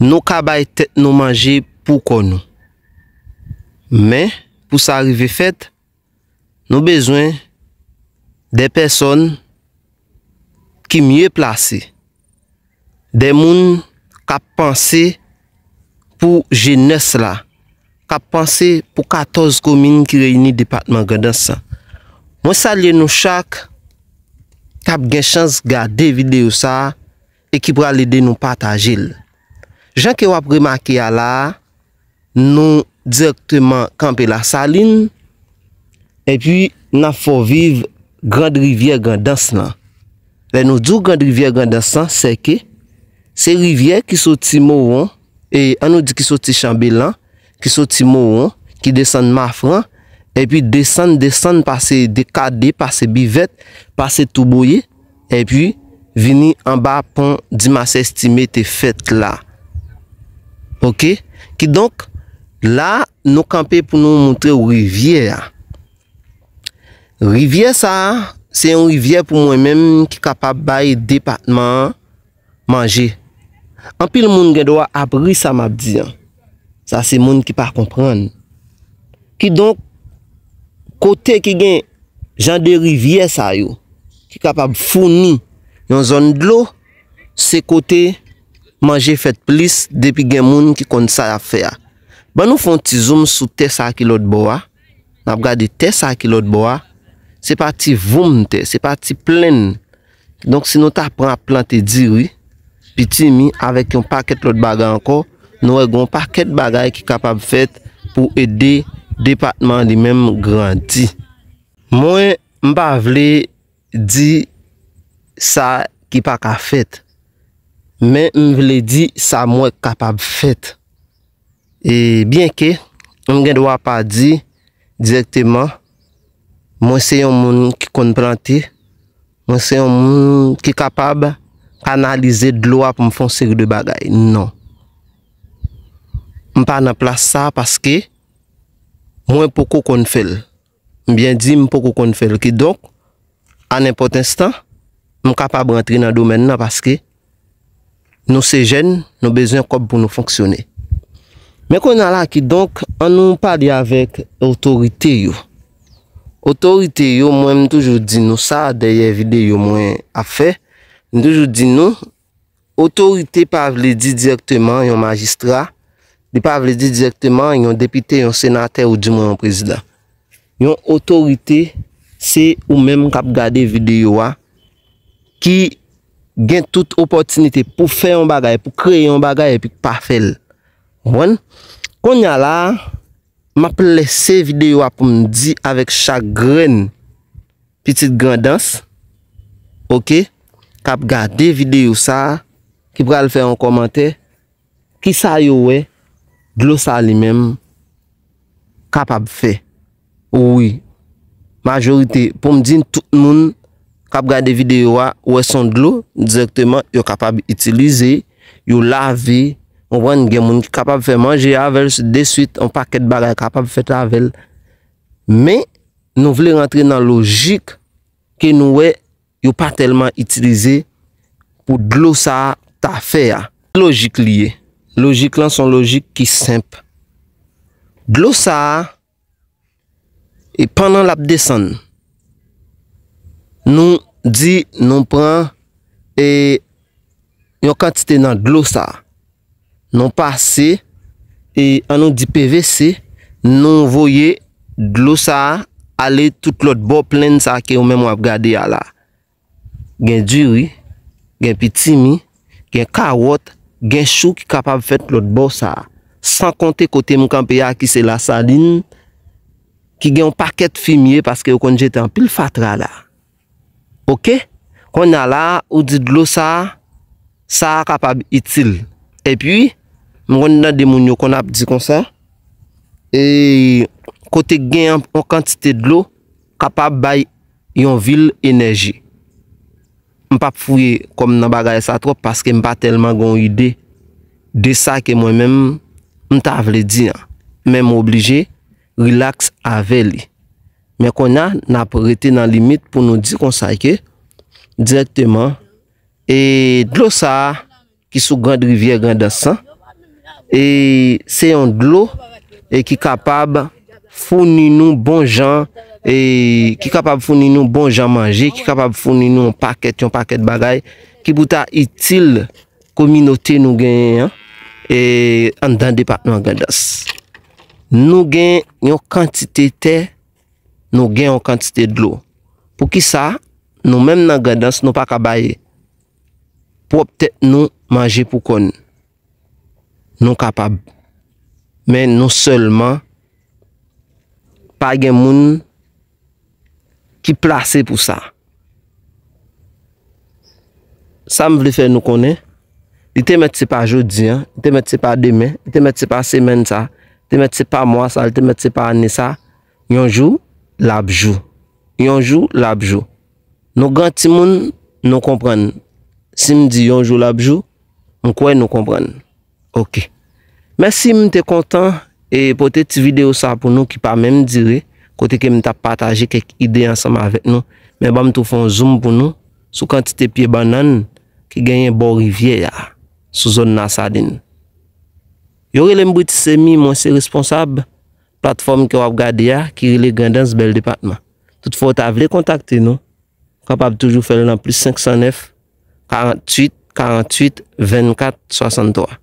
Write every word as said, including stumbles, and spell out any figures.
Nou ka bay tèt nou manje pou kò nou. Men, pou sa rive fèt, nou bezwen de pèsòn ki mye plase, de moun k ap panse pou jenès la, k ap panse pou katòz komin ki reyini depatman Grandans lan. Mwen salye nou chak k ap gen chans gade videyo sa a e ki pral ede nou pataje l. Jan ke w ap remake a la a, nou dirèkteman kanpe Lasalin, epi n ap fè w viv Grand Rivyè Grandans lan. Lè nou di w Grand Rivyè Grandans lan, se ke se rivyè ki soti Mowon, e ann nou di ki soti Chanbelan, ki soti Mowon, ki desann Mafran, epi desann, desann, pase Dekade, pase Bivèt, pase Touboye, epi vini anba pon Dimas Estime te fèt la. Oke? Kidonk, la, nou kanpe pou nou montre w rivyè a. Rivyè sa a, se yon rivyè pou mwen menm ki kapab bay depatman an manje. Anpil moun gen dwa ap ri sa m ap di an. Sa se moun ki pa konprann. Kidonk, kote ki gen jan de rivyè sa yo, ki kapab founi yon zòn dlo, se kote manje fèt plis depi gen moun ki konn sa y ap fè a. Ban nou fè yon ti zoom sou tè sa ki lòt bò a. N ap gade tè sa ki lòt bò a. Se pa ti voum tè, se pa ti plenn. Donk, si nou ta pran ap plante diri, pitimi, avèk yon pakèt lòt bagay ankò, nou wè gen yon pakèt bagay ki kapab fèt pou ede depatman an li menm grandi. Mwen, m pa vle di sa ki pa ka fèt, men m vle di sa m wè k kapab fèt. E byenke m gen dwa pa di dirèkteman, mwen se yon moun ki konn plante, mwen se yon moun ki kapab kanalize dlo a pou m fè yon seri de bagay. Non. M pa nan plas sa paske mwen poko konn fè l. M byen di, m poko konn fè l. Kidonk, a nenpòt enstan, m kapab rantre nan domèn nan paske nou se jèn, nou bezwen kòb pou nou fonksyone. Men kounye a la, kidonk, ann nou pale avèk otorite yo. Otorite yo, mwen, m toujou di nou sa dèyè videyo mwen ap fè. M toujou di nou, otorite pa vle di dirèkteman yon majistra, li pa vle di dirèkteman yon depite, yon senatè oudimwen yon prezidan. Yon otorite, se ou menm k ap gade videyo a, ki gen tout opòtinite pou fè yon bagay, pou kreye yon bagay epi k pa fè l. Konprann? Kounye a la, m ap lese videyo a pou m di avèk chak grenn pitit Grandans, oke, k ap gade videyo sa a, ki pral fè yon kòmantè, kisa yo wè dlo sa a li menm kapab fè. Wi, majorite, pou m di tout moun k ap gade videyo a, wè s on dlo dirèkteman yo kapab itilize, yo lave, konprann, gen moun ki kapab fè manje avè l, de swit, yon pakèt bagay kapab fèt avè l. Men, nou vle rantre nan lojik ke nou wè yo pa tèlman itilize pou dlo sa a ta fè a. Lojik li ye. Lojik lan s on lojik ki senp. Dlo sa a, e pandan l ap desann, nou di nou pran, e, yon kantite nan dlo sa a. Nou pase, e, ann nou di P V C, nou voye dlo sa a ale tout lòt bò plenn sa a ke ou menm w ap gade a la. Gen diri, gen pitimi, gen kawòt, gen chou ki kapab fèt lòt bò sa a. San konte kote m kanpe a ki se Lasalin, ki gen yon pakèt fimye paske yo konn jete anpil fatra la. Oke? Kounye a la, ou di dlo sa a, sa a kapab itil. Epi, m konn tande moun yo konn ap di konsa, e, kote gen yon kantite dlo kapab bay yon vil enèji. M p ap fouye kò m nan bagay sa twòp paske m pa tèlman gen yon ide de sa ke mwen menm m ta vle di an. Men m oblije rilaks avè li. Men kounye a, n ap rete nan limit pou nou di konsa ke dirèkteman, e dlo sa a ki sou Grand Rivyè Grandans lan, e se yon dlo e ki kapab founi nou bon jan, e ki kapab founi nou bon jan manje, ki kapab founi nou yon pakèt, yon pakèt bagay ki pou ta itil kominote nou genyen an, e anndan depatman Grandans. Nou gen yon kantite tè, nou gen yon kantite dlo. Poukisa nou menm nan Grandans nou pa ka bay pwòp tèt nou manje pou kò n? Nou kapab. Men nou sèlman pa gen moun ki plase pou sa. Sa m vle fè nou konnen, li te mèt se pa jodi a, li te mèt se pa demen, li te mèt se pa semèn sa, li te mèt se pa mwa sa, li te mèt se pa ane sa, yon jou l ap jou. Yon jou l ap jou. Nou gran timoun, nou konprann. Si m di yon jou l ap jou, m kwè nou konprann. Ok. Mèsi, m te kontan e pote ti videyo sa pou nou ki pa menm dire, kote ke m t ap pataje kèk ide ansanm avèk nou. Men ban m tou fè yon zoom pou nou sou kantite pye bannann ki genyen bò rivyè a, sou zòn Lasalin. Yo rele m Britis Semi, mwen se responsab platfòm ke w ap gade a, ki rele Grandans Bèl Depatman. Toutfwa w ta vle kontakte nou, w kapab toujou fè l nan plis senk san nèf, karant uit, karant uit, vennkat, swasanntwa.